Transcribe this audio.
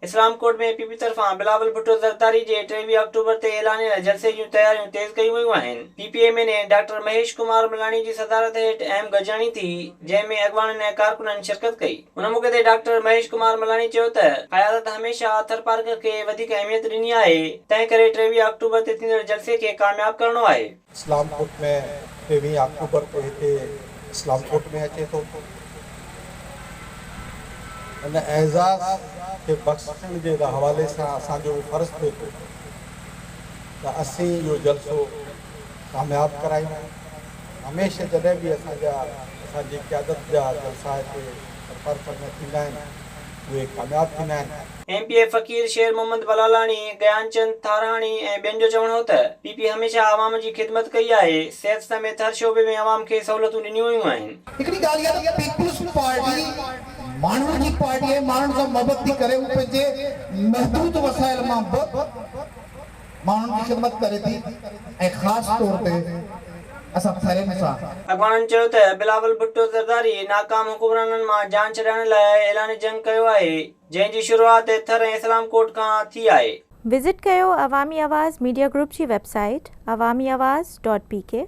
اسلام ڪوٽ ۾ P P طرفان بلاول ڀٽو زرداري جي 23 آڪٽوبر تي اعلانيل جلسي جون تياريون تيز ڪيون ويون آهن. P P M N A doctor Mahesh Kumar Malani جي صدارت هيٺ اهم گڏجاڻي ٿي، جنهن ۾ اڳواڻن ۽ ڪارڪنن شرڪت ڪئي. ان موقعي تي ڊاڪٽر مهيش ڪمار ملاڻي چيو ته قيادت هميشه ٿرپارڪر کي وڌيڪ اهميت ڏني آهي، تنهن ڪري 23 آڪٽوبر تي ٿيندڙ جلسي کي ڪامياب ڪرڻو آهي. اسلام ڪوٽ ۾ 23 آڪٽوبر تي هتي اسلام ڪوٽ ۾ اچي ٿو. ان اعزاز کي بخشڻ جي حوالي سان اسان جو به فرض ٿئي ٿو ته اسين اهو جلسو ڪامياب ڪرايون. هميشه جڏهن به اسان جا اسان جي قيادت جا جلسا هتي ٿرپارڪر ۾ ٿيندا آهن اهي ڪامياب ٿيندا آهن. ايم پي اي فقير شير محمد بلالاڻي، گيانچند ٿارهاڻي ۽ ٻين جو چوڻ هو ته پي پي هميشه عوام جي خدمت ڪئي آهي، صحت سميت هر شعبي ۾ عوام کي سهولتون ڏنيون ويون آهن. هڪڙي ڳالهه اها ته پيپلز پارٽي ماڻهن جي پارٽي آهي، ماڻهن سان محبت ٿي ڪري، هو پنهنجي محدود وسائل مان به ماڻهن جي خدمت ڪري ٿي ۽ خاص طور تي اسان ٿرين سان. اڳواڻن چيو ته بلاول ڀٽو زرداري ناڪام حڪمرانن مان جان ڇڏائڻ لاء اعلان جنگ ڪيو آهي، جنهن جي شروعات ٿر ۽ اسلام ڪوٽ کان ٿي آهي. وزٽ ڪيو عوامي آواز ميڊيا گروپ جي website Awami Awaz dot P K.